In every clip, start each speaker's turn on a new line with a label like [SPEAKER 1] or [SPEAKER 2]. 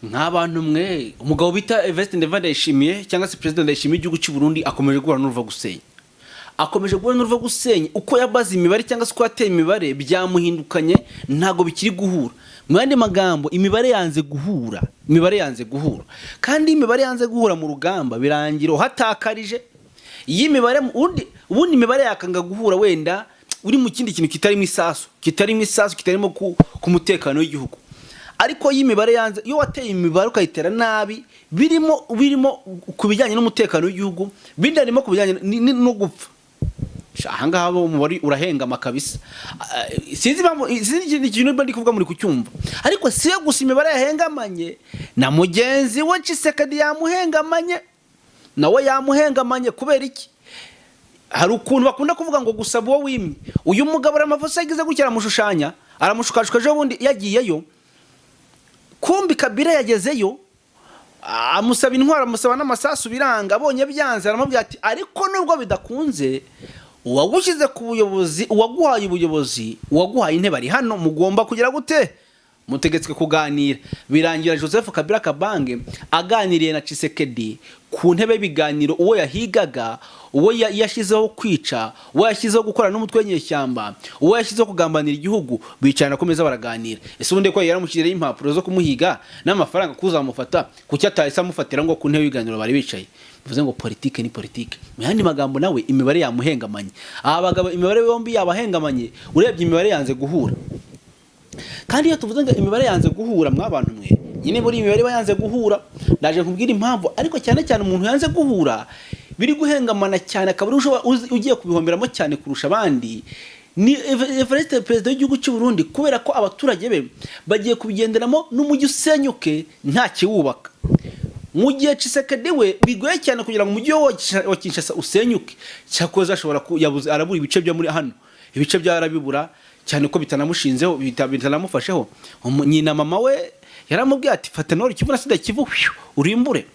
[SPEAKER 1] Nk'abantu mwe, umugabo bita Evariste Neva Ndayishimiye, cyangwa se Perezida Ndayishimiye w'igihugu cy'u Burundi, akomeje guhura n'uruva gusenya, akomeje guhura n'uruva gusenya. Uko yabaze imibare cyangwa se uko yateye imibare byamuhindukanye, ntabwo bikiri guhura. Mu yandi magambo, imibare yanze guhura, imibare yanze guhura. Kandi iyo imibare yanze guhura mu rugamba, birangira uhatakarije. Iyo imibare ubundi imibare yakanga guhura, wenda uri mu kindi kintu kitarimo isasu, kitarimo isasu, kitarimo ku mutekano w'igihugu. Ariko iyo imibare yanze, iyo wateye imibare ukayitera nabi, birimo ku bijyanye n'umutekano w'igihugu, binarimo ku bijyanye no gupfa. Sha, ahangaha bo umubare urahengama kabisa. Ah, sinzi impamvu, sinzi ikindi kintu mba ndi kuvuga muri kucyumva. Ariko si yo gusa imibare yahengamanye, na mugenzi we Tshisekedi yamuhengamanye, nawe yamuhengamanye. Kubera iki? Hari ukuntu bakunda kuvuga ngo gusaba uwo wimye. Uyu mugabo Ramaphosa yagize gutya aramushushanya, aramushukashuka. Ejo bundi yagiyeyo, kumbi Kabila yagezeyo, amusaba intwaro, amusaba n'amasasu, biranga. Abonye byanze, aramubwira ati: "Ariko nubwo bidakunze, uwagushyize ku buyobozi, uwaguhaye ubuyobozi, uwaguhaye intebe ari hano, mugomba kugira gute? Mutegetswe kuganira." Birangira Joseph Kabila Kabange aganiriye na Tshisekedi ku ntebe y'ibiganiro. Uwo yahigaga, uwo yashyizeho kwica, uwo yashyizeho gukorana n'umutwe w'inyeshyamba, uwo yashyizeho kugambanira igihugu, bicarana ku meza baraganira. Ese ubundi ko yaramushyiriyeho impapuro zo kumuhiga n'amafaranga kuzamufata, kuki atahise amufatira ngo ku ntebe y'ibiganiro bari bicaye? Bivuze ngo politike ni politike. Mu yandi magambo, nawe imibare yamuhengamanye. Aba bagabo imibare yombi yabahengamanye. Urebye imibare yanze guhura. Kandi iyo tuvuze ngo imibare yanze guhura, mwabantu mwe, nyine buri imibare iba yanze guhura. Ndaje nkubwira impamvu. Ariko cyane cyane umuntu yanze guhura, biri guhengamana cyane, akaba ari ugiye kubihomberamo cyane kurusha abandi, ni Evariste, perezida w'igihugu cy'u Burundi, kubera ko abaturage be bagiye kubigenderamo n'umujyi usenyuke nta kiwubaka, mu gihe Tshisekedi we bigoye cyane kugira ngo umujyi wa Kinshasa usenyuke. Cyakoze ashobora yabuze, arabura ibice byo muri hano, ibice byarabibura cyane ko bitanamushinzeho, bitanamufasheho. Nyina mama we yaramubwiye ati: "Fata Nord Kivu na Sud Kivu, hwiu, urimbure."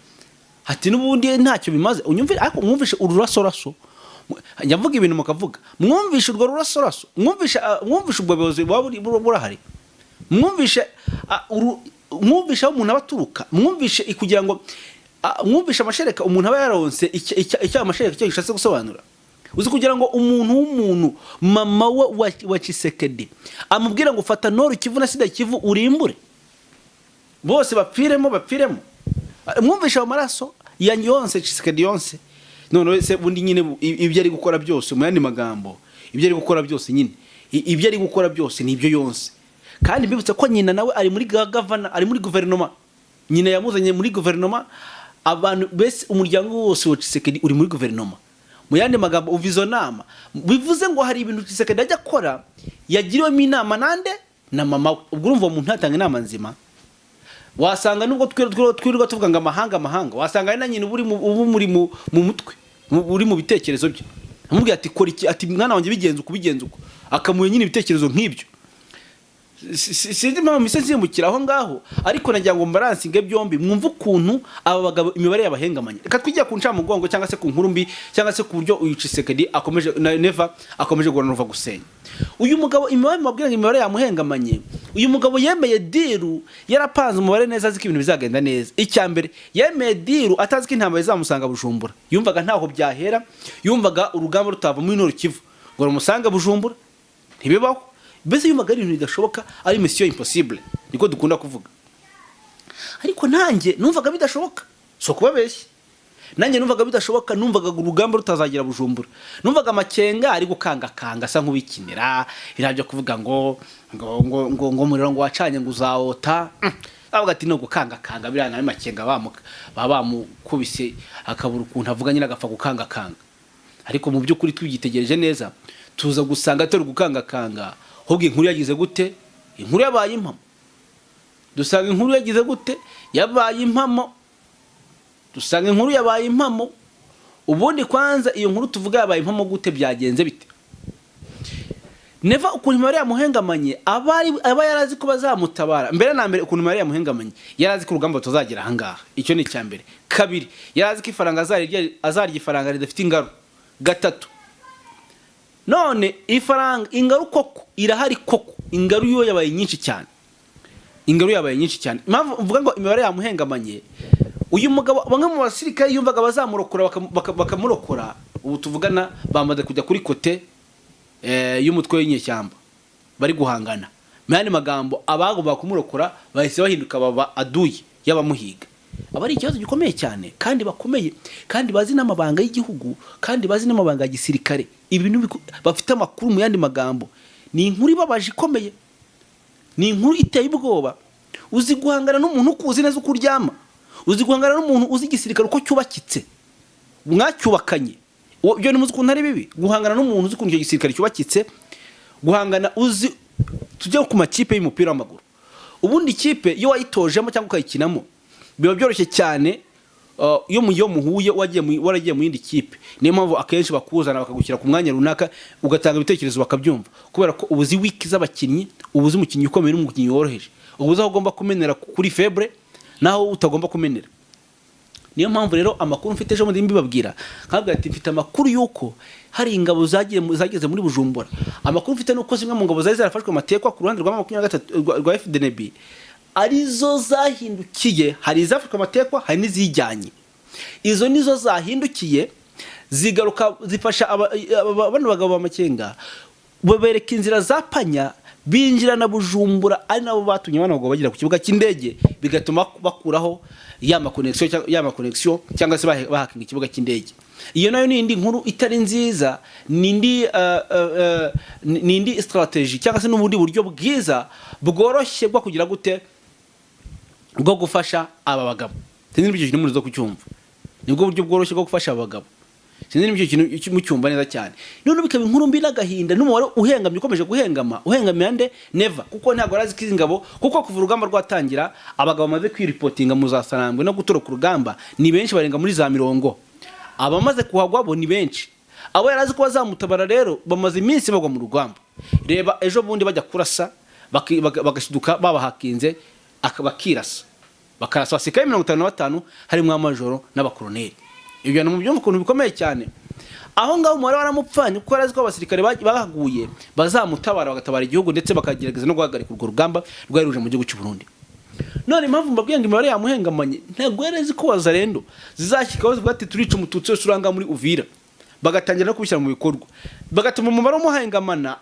[SPEAKER 1] Ati: "N'ubundi ntacyo bimaze." Unyumvire, ariko mwumvishe ururasoraso. Njya mvuga ibintu mukavuga. Mwumvishe urwo rurasoraso? Mwumvishe, mwumvishe ubwo buyobozi buba burahari? Mwumvishe, mwumvishe aho umuntu aba aturuka? Mwumvishe kugira ngo, mwumvishe amashereka umuntu aba yaronse, icyo amashereka icyo gishatse gusobanura? Uzi kugira ngo umuntu w'umuntu, mama we wa Tshisekedi, amubwira ngo: "Fata Nord Kivu na Sud Kivu, urimbure bose, bapfiremo, bapfiremo"? Mwumvishe ayo maraso ya yonse Tshisekedi yonse? None se bundi nyine ibyo ari gukora byose, mu yandi magambo, ibyo ari gukora byose nyine, ibyo ari gukora byose ni ibyo yonse. Kandi mbibutse ko nyina nawe ari muri gavana, ari muri guverinoma. Nyina yamuzanye muri guverinoma. Abantu bese, umuryango wose wa Tshisekedi uri muri guverinoma. Mu yandi magambo, umva izo nama. Bivuze ngo hari ibintu Tshisekedi ajya akora yagiriwemo inama nande? Na mama we. Ubwo urumva uwo muntu yatanga inama nzima? Wasanga nubwo twirirwa tuvuga ngo amahanga, amahanga, wasanga ari na nyina uba uba muri mu mutwe, uri mu bitekerezo bye, amubwira ati: "Kora iki," ati: "Mwana wanjye, bigenze uko, bigenze uko," akamuha nyine ibitekerezo nk'ibyo. Sinzi impamvu mise nsimbukira aho ngaho, ariko nagira ngo mbaransinge byombi, mwumve ukuntu aba bagabo imibare yabahengamanye. Reka twijya ku ncamugongo, cyangwa se ku nkuru mbi, cyangwa se ku buryo uyu Tshisekedi akomeje na Neva akomeje guhura n'uruva gusenya. Uyu mugabo imibare mubabwira ngo imibare yamuhengamanye. Uyu mugabo yemeye deal yarapanze umubare neza, azi ko ibintu bizagenda neza. Icya mbere, yemeye deal atazi ko intambara izamusanga Bujumbura. Yumvaga ntaho byahera, yumvaga urugamba rutava muri Nord Kivu ngo rumusange Bujumbura, ntibibaho. Mbese yumvaga ari ibintu bidashoboka, ari mission impossible, niko dukunda kuvuga. Ariko nanjye numvaga bidashoboka, so kubabeshya, nanjye numvaga bidashoboka. Numvaga urugamba rutazagera Bujumbura. Numvaga Amakenga ari gukangakanga, asa nk'ubikinira biriya byo kuvuga ngo umuriro ngo wacanye ngo uzawota. Avuga ati no gukangakanga biriya nawe Makenga baba bamukubise akabura ukuntu avuga nyine, agapfa gukangakanga. Ariko mu by'ukuri tubyitegereje neza, tuza gusanga atari gukangakanga, ahubwo inkuru yagize gute? Inkuru yabaye impamo. Dusanga inkuru yagize gute? Yabaye impamo. Dusanga inkuru yabaye impamo. Ubundi kwanza iyo nkuru tuvuga yabaye impamo gute? Byagenze bite? Neva ukuntu imibare yamuhengamanye, aba yarazi ko bazamutabara. Mbere na mbere, ukuntu imibare yamuhengamanye, yarazi ko urugamba tuzagera ahangaha. Icyo ni icya mbere. Kabiri, yarazi ko ifaranga azarya ifaranga ridafite ingaro. Gatatu, none ifaranga, ingaru koko irahari, koko ingaru yo yabaye nyinshi cyane. Ingabo yabaye nyinshi cyane. Impamvu mvuga ngo imibare yamuhengamanye, uyu mugabo, bamwe mu basirikare yumvaga bazamurokora bakamurokora, ubu tuvugana bamaze kujya kuri côté y'umutwe w'inyeshyamba bari guhangana. Mu yandi magambo, abagombaga kumurokora bahise bahinduka baba aduyi y'abamuhiga. Aba ari ikibazo gikomeye cyane, kandi bakomeye, kandi bazi n'amabanga y'igihugu, kandi bazi n'amabanga ya gisirikare, ibintu bafite amakuru. Mu yandi magambo, ni inkuru ibabaje ikomeye, ni inkuru iteye ubwoba. Uzi guhangana n'umuntu ukuzi neza uko uryama, uzi guhangana n'umuntu uzi igisirikare uko cyubakitse, mwacyubakanye. Ibyo ni muzi ukuntu ari bibi, guhangana n'umuntu uzi ukuntu icyo gisirikare cyubakitse, guhangana uzi. Tujye ku makipe y'umupira w'amaguru. Ubundi ikipe iyo wayitojemo cyangwa ukayikinamo biba byoroshye cyane, iyo muhuye waragiye mu yindi kipe. Niyo mpamvu akenshi bakuzana bakagushyira ku mwanya runaka, ugatanga ibitekerezo bakabyumva, kubera ko uba uzi weak z'abakinnyi, uba uzi umukinnyi ukomeye n'umukinnyi woroheje, uba uzi aho ugomba kumenera kuri faible n'aho utagomba kumenera. Niyo mpamvu rero amakuru mfite, ejo bundi mbibabwira nkabwira ati mfite amakuru y'uko hari ingabo zageze muri Bujumbura. Amakuru mfite nuko zimwe mu ngabo zari zarafashwe amatekwa ku ruhande rwa 23 rwa FDNB arizo zahindukiye. Hari izafashwe amatekwa, hari n'izijyanye. Izo nizo zahindukiye zigaruka zifasha bano bagabo ba Makenga, babereka inzira za Panya, binjira na Bujumbura, ari nabo batumye bano bagabo bagera ku kibuga cy'indege, bigatuma bakuraho ya ma connection cyangwa se bahakinga ikibuga cy'indege. Iyo nayo ni indi nkuru itari nziza, ni indi strategy cyangwa se n'ubundi buryo bwiza bworoshye bwo kugira gute, bwo gufasha aba bagabo. Sinzi niba icyo kintu muri kucyumva. Nibwo buryo bworoshye bwo gufasha aba bagabo. Sinzi niba icyo kintu mucyumva neza cyane. None bikaba inkuru mbi n'agahinda n'umubare uhengamye, ukomeje guhengama. Uhengamira nde? Neva, kuko ntabwo arazi ko izi ngabo, kuko kuva urugamba rwatangira abagabo bamaze kwiripotinga mu za Sarambwe no gutoroka urugamba ni benshi, barenga muri za mirongo. Abamaze kuhagwa bo ni benshi. Abo yari azi ko bazamutabara rero bamaze iminsi bagwa mu rugamba. Reba ejo bundi bajya kurasa, bagashiduka babahakinze, bakirasa, bakarasa abasirikare 55, harimo amajoro n'abakoroneri. Ibyo bintu mubyumva ukuntu bikomeye cyane. Aho ngaho umubare waramupfanye, kuko yari azi ko abasirikare bahaguye bazamutabara, bagatabara igihugu, ndetse bakagerageza no guhagarika urwo rugamba rwari ruje mu gihugu cy'u Burundi. None impamvu mbabwiye ngo imibare yamuhengamanye, ntabwo yari azi ko Wazalendo zizashyikaho zivuga ati turica Umututsi wese uranga muri Uvira, bagatangira no kubishyira mu bikorwa, bagatuma umubare umuhengamana.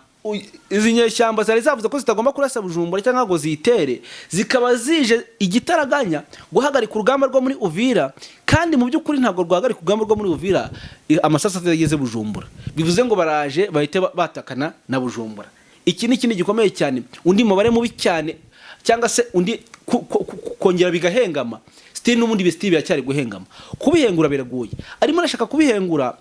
[SPEAKER 1] Izi nyeshyamba zari zavuze ko zitagomba kurasa Bujumbura cyangwa ngo ziyitere, zikaba zije igitaraganya guhagarika urugamba rwo muri Uvira. Kandi mu by'ukuri ntabwo rwahagarika urugamba rwo muri Uvira amasasu atageze Bujumbura. Bivuze ngo baraje bahite batakana na Bujumbura. Iki ni ikindi gikomeye cyane, undi mubare mubi cyane, cyangwa se undi kongera bigahengama. Still n'ubundi still biracyari guhengama, kubihengura biragoye. Arimo arashaka kubihengura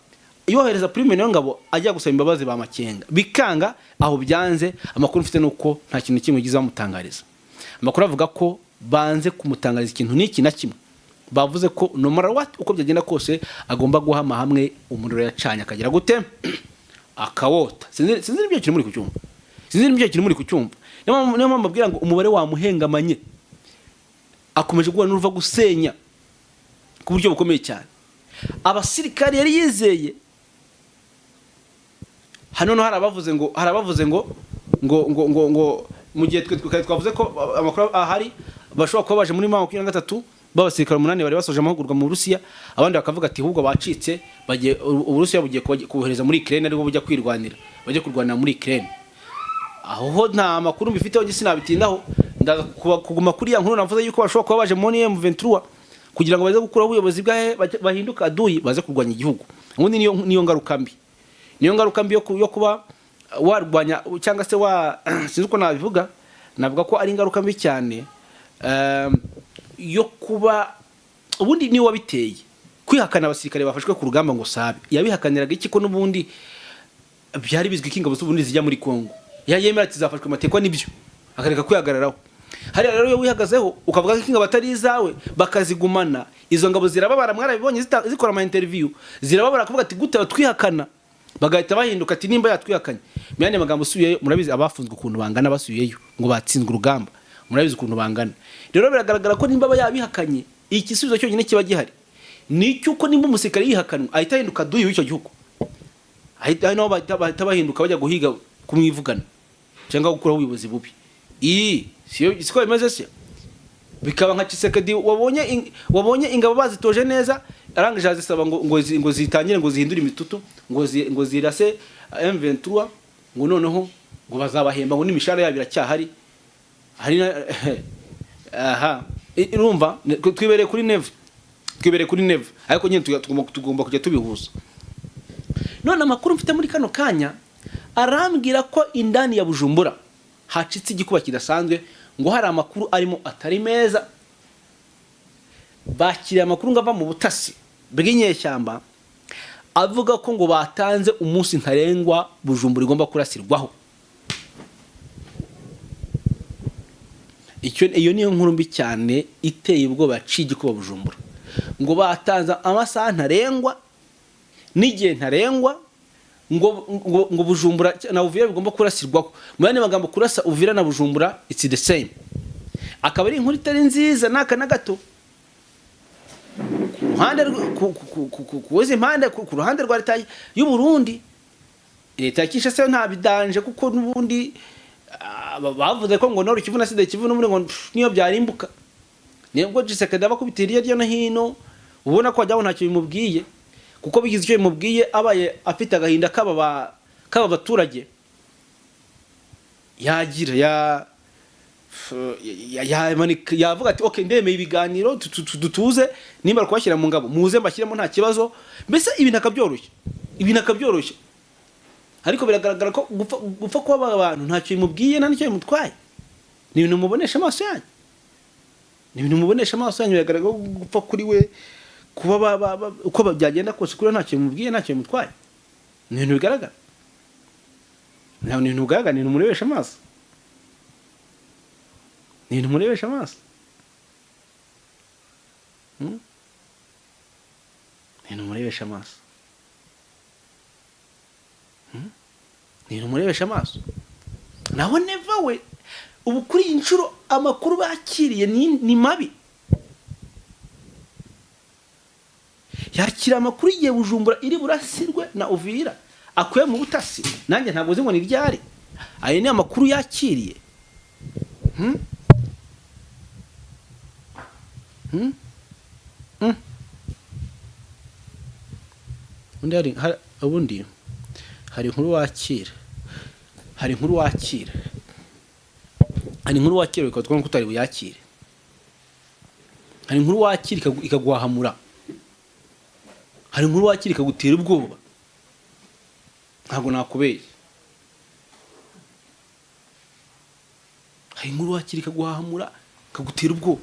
[SPEAKER 1] yohereza Prime Niyongabo ajya gusaba imbabazi ba Makenga, bikanga. Aho byanze, amakuru mfite nuko nta kintu kimwe gize bamutangariza. Amakuru avuga ko banze kumutangariza ikintu n'iki na kimwe. Bavuze ko no matter what, uko byagenda kose, agomba guhama hamwe umuriro yacanye akagira gute, akawota. Sinzi n'ibyo kintu muri kucyumva, sinzi n'ibyo kintu muri kucyumva. Niyo mpamvu mbabwira ngo umubare wamuhengamanye, akomeje guhura n'uruva gusenya ku buryo bukomeye cyane. Abasirikari yari yizeye hano no hari abavuze ngo mu gihe twe twavuze ko amakuru ahari bashobora kuba baje muri 23 b'abasirikare 8 bari basoje amahugurwa mu Burusiya, abandi bakavuga ati ahubwo bacitse, bagiye, Uburusiya bugiye kubohereza muri Ukraine, aribwo bujya kwirwanira, bajya kurwanira muri Ukraine. Aho ho nta makuru mbifiteho, njye sinabitindaho. Ndaza kuguma kuri ya nkuru navuze yuko bashobora kuba baje muri M23 kugira ngo baze gukuraho ubuyobozi bwa bahinduka aduyi, baze kurwanya igihugu. Ubundi niyo ngaruka mbi, niyo ngaruka mbi yo kuba warwanya cyangwa se wa, sinzi uko nabivuga, navuga ko ari ingaruka mbi cyane, yo kuba ubundi niwe wabiteye kwihakana abasirikare bafashwe ku rugamba ngo sabe. Yabihakaniraga iki, ko n'ubundi byari bizwi ko ingabo z'Uburundi zijya muri Kongo? Yemera ati zafashwe amatekwa, nibyo, akareka kwihagararaho hariya. Rero iyo wihagazeho ukavuga ko ingabo atari izawe bakazigumana, izo ngabo zirababara. Mwarabibonye zikora ama interview, zirababara kuvuga ati gute batwihakana? Bagahita bahinduka ati nimba yatwihakanye. Mu yandi magambo, usubiyeyo murabizi abafunzwe ukuntu bangana, basubiyeyo ngo batsinzwe urugamba, murabizi ukuntu bangana. Rero biragaragara ko nimba aba yabihakanye, igisubizo cyonyine kiba gihari ni icy'uko nimba umusirikare yihakanwe ahita ahinduka duyi w'icyo gihugu, ahita nabo bahita bahinduka bajya guhiga kumwivugana cyangwa gukuraho ubuyobozi bubi. Iyi siko bimeze se? Bikaba nka Tshisekedi wabonye ingabo bazitoje neza, arangije azisaba ngo zitangire, ngo zihindure imitutu, ngo zirase M23, ngo noneho ngo bazabahemba, ngo n'imishahara yabo iracyahari. Hari aha urumva twibereye kuri Neva, twibereye kuri Neva, ariko nyine tugomba kujya tubihuza. None amakuru mfite muri kano kanya arambwira ko indani ya Bujumbura hacitse igikuba kidasanzwe, ngo hari amakuru arimo atari meza. Bakiriye amakuru ngo ava mu butasi bw'inyeshyamba, avuga ko ngo batanze umunsi ntarengwa Bujumbura igomba kurasirwaho. Iyo niyo nkuru mbi cyane iteye ubwoba yaciye igikuba Bujumbura, ngo batanze amasaha ntarengwa n'igihe ntarengwa ngo Bujumbura na Uvira bigomba kurasirwaho. Mu yandi magambo, kurasa Uvira na Bujumbura it's the same. Akaba ari inkuru itari nziza n'aka na gato ku ruhande ku izi mpande, ku ruhande rwa leta y'u Burundi. Leta ya Kinshasa yo nta bidanje, kuko n'ubundi bavuze ko ngo Nord Kivu na Sud Kivu n'ubundi ngo niyo byarimbuka, nibwo Tshisekedi aba akubita hirya no hino, ubona ko wagira ngo ntacyo bimubwiye, kuko bigize icyo bimubwiye abaye afite agahinda k'aba baturage, yagira ya yavuga ati: "Okay, ndemeye ibiganiro, dutuze, nimba kubashyira mu ngabo muze mbashyiremo, nta kibazo." Mbese ibintu akabyoroshya, ibintu akabyoroshya. Ariko biragaragara ko gupfa kw'aba bantu ntacyo bimubwiye, nta n'icyo bimutwaye. Ni ibintu mubonesha amaso yanyu, ni ibintu mubonesha amaso yanyu. Biragaragara ko gupfa kuri we, kuba uko byagenda kose, kuri we ntacyo bimubwiye, ntacyo bimutwaye. Ni ibintu bigaragara, ntabwo ni ibintu bigaragara, ni ibintu murebesha amaso, ni ibintu murebesha amaso. Ni ibintu murebesha amaso. Ni ibintu murebesha amaso. Naho Neva we, ubu kuri iyi nshuro amakuru bakiriye ni mabi. Yakira amakuru igihe Bujumbura iri burasirwe na Uvira, akuye mu butasi. Nanjye ntabwo nzi ngo ni ryari. Ayo ni amakuru yakiriye. Ubundi hari inkuru wakira, hari inkuru wakira, hari inkuru wakira bikaba ko utari buyakire. Hari inkuru wakira ikaguhahamura, hari inkuru wakira ikagutera ubwoba. Ntabwo nakubeshya, hari inkuru wakira ikaguhahamura, ikagutera ubwoba.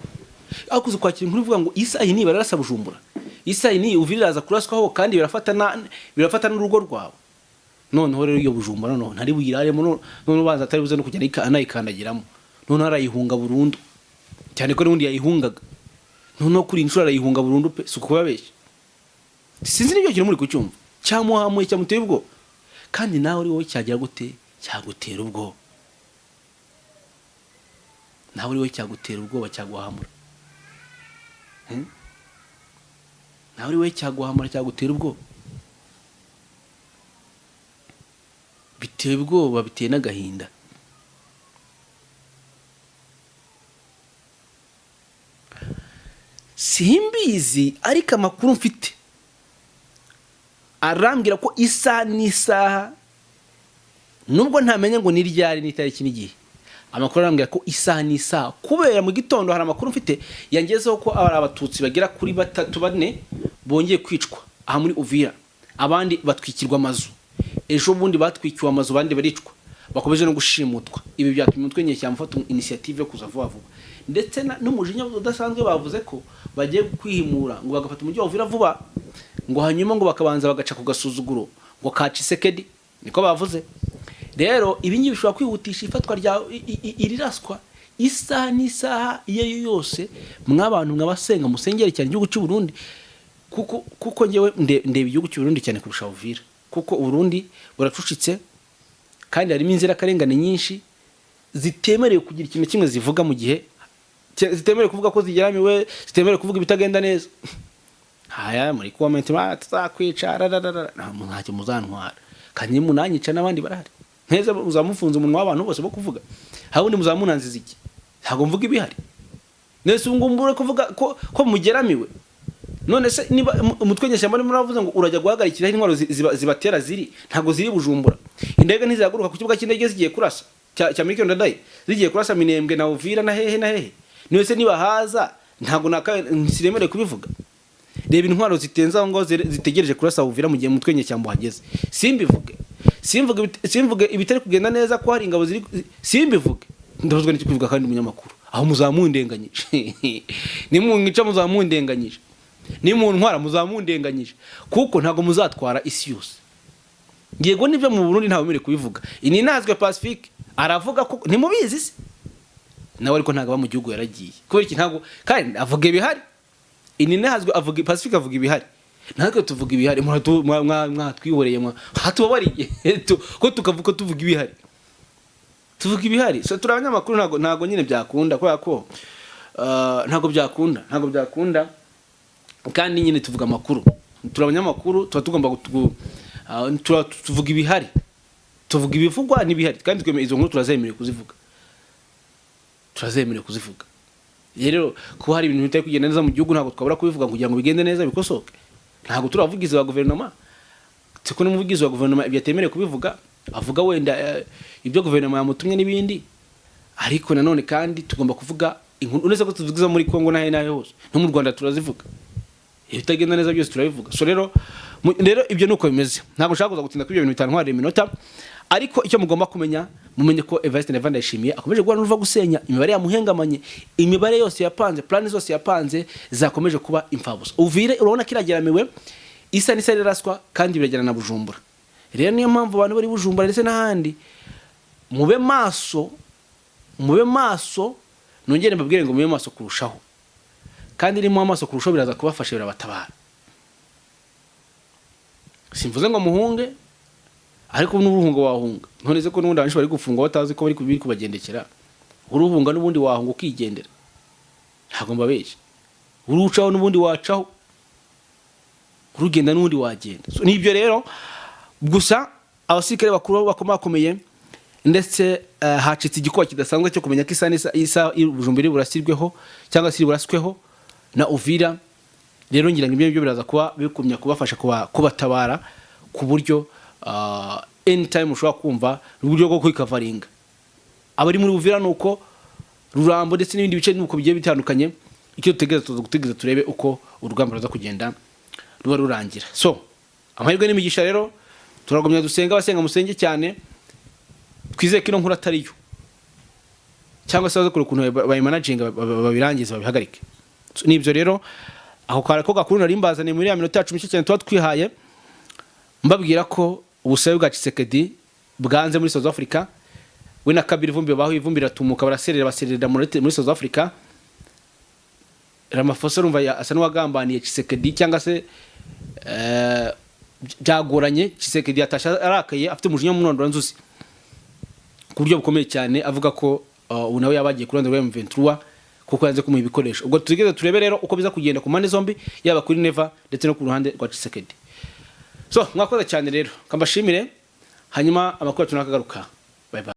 [SPEAKER 1] Ariko uzi kwakira inkuru ivuga ngo isaha iyi bararasa Bujumbura, isaha iyi Uvira iraza kuraswaho, kandi birafata n'urugo rwawe. Noneho rero iyo Bujumbura noneho ntari buyiraremo, none ubanza atari buze no kujya anayikandagiramo, noneho arayihunga burundu, cyane ko n'ubundi yayihungaga. Noneho kuri iyi nshuro arayihunga burundu pe, si ukubabeshya. Sinzi n'ibyo kintu muri kucyumva, cyamuhamuye, cyamuteye ubwoba. Kandi nawe uri wowe cyagira gute? Cyagutera ubwoba. Nawe uri wowe cyagutera ubwoba, cyaguhamura. Nawe uri wowe cyaguhamura, cyagutera ubwoba. Biteye ubwoba, biteye n'agahinda. Simbizi, ariko amakuru mfite arambwira ko isaha n'isaha, nubwo ntamenya ngo ni ryari n'itariki n'igihe, amakuru arambwira ko isaha n'isaha, kubera mu gitondo hari amakuru mfite yangezeho ko ari abatutsi bagera kuri batatu bane bongeye kwicwa aha muri Uvira, abandi batwikirwa amazu. Ejo bundi batwikiwe amazu, abandi baricwa, bakomeje no gushimutwa. Ibi byatumye umutwe nyeshyamba ufata initiative yo kuza vuba vuba, ndetse n'umujinya udasanzwe. Bavuze ko bagiye kwihimura, ngo bagafata umujyi wa Uvira vuba, ngo hanyuma ngo bakabanza bagaca ku gasuzuguro ngo ka Tshisekedi, niko bavuze. Rero ibi ngibi bishobora kwihutisha ifatwa rya iri raswa isaha n'isaha iyo ari yo yose. Mw'abantu mwabasenga, musengere cyane igihugu cy'u Burundi, kuko njyewe ndeba igihugu cy'u Burundi cyane kurusha Uvira, kuko Uburundi buracucitse kandi harimo inzirakarengane nyinshi zitemerewe kugira ikintu kimwe zivuga, mu gihe zitemerewe kuvuga ko zigeramiwe, zitemerewe kuvuga ibitagenda neza. Haya muri comment: "Tuzakwica rararara." Ntacyo muzantwara, kandi munanyica n'abandi barahari. Nteze muzamufunze umunwa w'abantu bose bo kuvuga, habundi muzamunanziza iki? Ntabwo mvuga ibihari. Nese ubu ngubu uri kuvuga ko mugeramiwe? None se niba umutwe nyeshyamba urimo uravuze ngo urajya guhagarikira aho intwaro zibatera ziri, ntabwo ziri Bujumbura. Indege ntizihaguruka ku kibuga cy'indege zigiye kurasa cya Melchior Ndadaye, zigiye kurasa Minembwe na Uvira na hehe na hehe. None se niba haza, ntabwo naka siremerewe kubivuga? Reba intwaro zitenze aho ngaho zitegereje kurasa Uvira mu gihe umutwe nyeshyamba uhageze, simbivuge? Simvuge ibitari kugenda neza, ko hari ingabo ziri, simbivuge? Ndabuzwa n'icyo kubivuga? Kandi umunyamakuru aho muzamundenganyije, nimunyica muzamundenganyije, nimuntwara muzamundenganyije, kuko ntabwo muzatwara isi yose. Yego nibyo, mu Burundi ntawe wemerewe kubivuga. Ini nazwe Pacifique aravuga ko ntimubizi se nawe, ariko ntabwo aba mu gihugu, yaragiye. Kubera iki? Ntabwo kandi avuga ibihari. Ini nazwe avuga, Pacifique avuga ibihari, natwe tuvuga ibihari. Mwatwihoreye, hatubabariye ko tukavuga ko tuvuga ibihari, tuvuga ibihari. So turi abanyamakuru, ntabwo nyine byakunda, kubera ko ntabwo byakunda. Kandi nyine tuvuga amakuru, turi abanyamakuru, tuba tugomba tuvuga ibihari, tuvuga ibivugwa n'ibihari. Kandi izo nkuru turazemerewe kuzivuga, turazemerewe kuzivuga. Rero kuba hari ibintu bitari kugenda neza mu gihugu, ntabwo twabura kubivuga kugira ngo bigende neza, bikosoke. Ntabwo turi abavugizi ba guverinoma, siko n'umuvugizi wa guverinoma ibyo atemerewe kubivuga, avuga wenda ibyo guverinoma yamutumye n'ibindi. Ariko nanone kandi tugomba kuvuga inkuru, uretse ko tuvuga izo muri Kongo n'ahe n'ahe hose, no mu Rwanda turazivuga. Ibitagenda neza byose turabivuga. So rero rero ibyo nuko bimeze. Ntabwo nshaka kuza gutinda kuri ibyo bintu bitantwarira iminota, ariko icyo mugomba kumenya, mumenye ko Evariste Neva Ndayishimiye akomeje guhura n'uruva gusenya. Imibare yamuhengamanye, imibare yose yapanze, plan zose yapanze zakomeje kuba imfabusa. Uvire urabona ko irageramiwe, isa n'isa iraraswa, kandi biragera na Bujumbura. Rero niyo mpamvu abantu bari Bujumbura ndetse n'ahandi, mube maso, mube maso. Nongere mbabwire ngo mube maso kurushaho, kandi ni muba maso kurushaho biraza kubafasha, birabatabara. Simvuze ngo muhunge, ariko n'uruhunga wahunga. None se ko n'ubundi abenshi bari gufungwa batazi ko bari kubagendekera? Uruhunga n'ubundi wahunga ukigendera, ntabwo mbabeshya. Urucaho n'ubundi wacaho, urugenda n'ubundi wagenda. So, nibyo rero gusa. Abasirikare bakuru bakomakomeye ndetse hacitse igikuba kidasanzwe cyo kumenya ko isa n'isa isa Bujumbura iri burasirweho cyangwa se iri burasweho na Uvira. Rero ngira ngo ibyo ngibyo biraza kuba bikumya kubafasha kubatabara ku buryo anytime ushobora kumva uburyo bwo kwikavaringa abari muri Uvira, nuko Rurambo ndetse n'ibindi bice nuko bigiye bitandukanye. Icyo dutegereza, tuza gutegereza turebe uko urugamba ruza kugenda ruba rurangira. So amahirwe n'imigisha rero, turagumya dusenga, abasenga musenge cyane. Twizeye ko ino nkuru atari yo, cyangwa se baze kureba ukuntu bayimanaginga, babirangize, babihagarike. So, nibyo rero, ako kare ko gakuru nari mbazaniye muri ya minota yacu mike cyane tuba twihaye, mbabwira ko ubusabe bwa Tshisekedi bwanze muri South Africa. We na Kabila ivumbi baho, ivumbi riratumuka, baraserera, baserera muri South Africa. Ramaphosa urumva asa n'uwagambaniye Tshisekedi, cyangwa se byagoranye. Tshisekedi yatashe arakaye, afite umujinya w'umurondoranzuzi ku buryo bukomeye cyane, avuga ko ubu nawe yaba agiye ku ruhande rwa M23 kuko yanze kumuha ibikoresho. Ubwo tugeze turebe rero uko biza kugenda ku mpande zombi, yaba kuri Neva ndetse no ku ruhande rwa Tshisekedi. So mwakoze cyane rero, kambashimire. Hanyuma amakuru yacu nakagaruka. Bye bye.